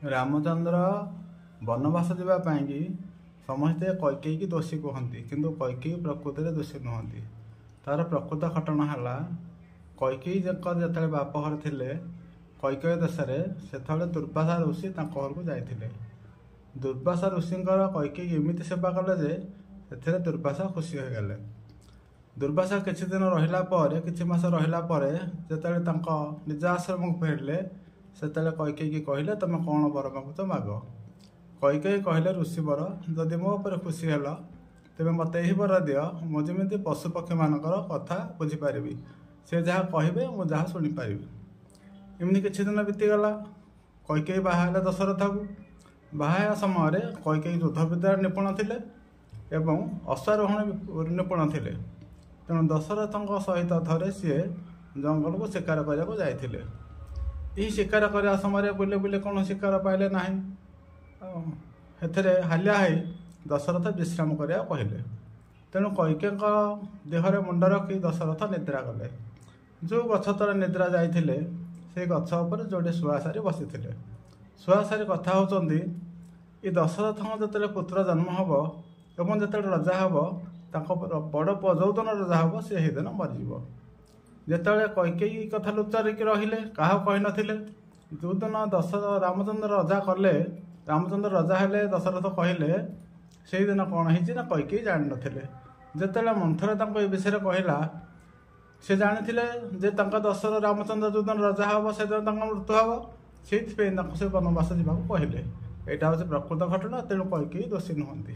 ରାମଚନ୍ଦ୍ର ବନବାସ ଯିବା ପାଇଁକି ସମସ୍ତେ କୈକେୟୀକି ଦୋଷୀ କୁହନ୍ତି, କିନ୍ତୁ କୈକେୟୀ ପ୍ରକୃତରେ ଦୋଷୀ ନୁହନ୍ତି। ତାର ପ୍ରକୃତ ଘଟଣା ହେଲା, କୈକେୟୀଙ୍କର ଯେତେବେଳେ ବାପଘରେ ଥିଲେ କୈକେୟ ଦେଶରେ, ସେତେବେଳେ ଦୁର୍ବାସା ଋଷି ତାଙ୍କ ଘରକୁ ଯାଇଥିଲେ। ଦୁର୍ବାସା ଋଷିଙ୍କର କୈକେୟୀ ଏମିତି ସେବା କଲେ ଯେ ସେଥିରେ ଦୁର୍ବାସା ଖୁସି ହୋଇଗଲେ। ଦୁର୍ବାସା କିଛି ଦିନ ରହିଲା ପରେ, କିଛି ମାସ ରହିଲା ପରେ ଯେତେବେଳେ ତାଙ୍କ ନିଜ ଆଶ୍ରମକୁ ଫେରିଲେ, ସେତେବେଳେ କୈକେୟୀକି କହିଲେ, ତମେ କ'ଣ ବର ମାଗୁଛ ମାଗ। କୈକେୟୀ କହିଲେ, ଋଷିବର, ଯଦି ମୋ ଉପରେ ଖୁସି ହେଲ ତେବେ ମୋତେ ଏହି ବର ଦିଅ, ମୁଁ ଯେମିତି ପଶୁପକ୍ଷୀମାନଙ୍କର କଥା ବୁଝିପାରିବି, ସେ ଯାହା କହିବେ ମୁଁ ଯାହା ଶୁଣିପାରିବି। ଏମିତି କିଛି ଦିନ ବିତିଗଲା। କୈକେୟୀ ବାହା ହେଲେ ଦଶରଥକୁ। ବାହା ହେବା ସମୟରେ କୈକେୟୀ ଯୁଦ୍ଧ ବିଦ୍ୟାରେ ନିପୁଣ ଥିଲେ ଏବଂ ଅଶ୍ୱାରୋହଣ ନିପୁଣ ଥିଲେ। ତେଣୁ ଦଶରଥଙ୍କ ସହିତ ଥରେ ସିଏ ଜଙ୍ଗଲକୁ ଶିକାର କରିବାକୁ ଯାଇଥିଲେ। ଏହି ଶିକାର କରିବା ସମୟରେ ବୁଲି ବୁଲି କୌଣସି ଶିକାର ପାଇଲେ ନାହିଁ। ଏଥିରେ ହାଲିଆ ହେଇ ଦଶରଥ ବିଶ୍ରାମ କରିବାକୁ କହିଲେ। ତେଣୁ କୈକେୟୀଙ୍କ ଦେହରେ ମୁଣ୍ଡ ରଖି ଦଶରଥ ନିଦ୍ରା କଲେ। ଯେଉଁ ଗଛ ତଳେ ନିଦ୍ରା ଯାଇଥିଲେ, ସେଇ ଗଛ ଉପରେ ଯୋଡ଼େ ଶୁଆଶାରୀ ବସିଥିଲେ। ଶୁଆଶାରୀ କଥା ହେଉଛନ୍ତି, ଏ ଦଶରଥଙ୍କ ଯେତେବେଳେ ପୁତ୍ର ଜନ୍ମ ହେବ ଏବଂ ଯେତେବେଳେ ରଜା ହେବ, ତାଙ୍କ ବଡ଼ ପୁଅ ଯେଉଁଦିନ ରଜା ହେବ ସେ ସେଇଦିନ ମରିଯିବ। ଯେତେବେଳେ କୈକେୟୀ କଥା ଲୁଚାରିକି ରହିଲେ, କାହାକୁ କହିନଥିଲେ, ଯେଉଁଦିନ ରାମଚନ୍ଦ୍ର ରଜା କଲେ, ରାମଚନ୍ଦ୍ର ରଜା ହେଲେ, ଦଶରଥ କହିଲେ, ସେଇଦିନ କ'ଣ ହେଇଛି ନା କୈକେୟୀ ଜାଣିନଥିଲେ। ଯେତେବେଳେ ମନ୍ଥରା ତାଙ୍କୁ ଏ ବିଷୟରେ କହିଲା, ସେ ଜାଣିଥିଲେ ଯେ ତାଙ୍କ ରାମଚନ୍ଦ୍ର ଯେଉଁଦିନ ରଜା ହେବ ସେଦିନ ତାଙ୍କ ମୃତ୍ୟୁ ହେବ। ସେଇଥିପାଇଁ ତାଙ୍କୁ ସେ ବନବାସ ଯିବାକୁ କହିଲେ। ଏଇଟା ହେଉଛି ପ୍ରକୃତ ଘଟଣା। ତେଣୁ କୈକେୟୀ ଦୋଷୀ ନୁହନ୍ତି।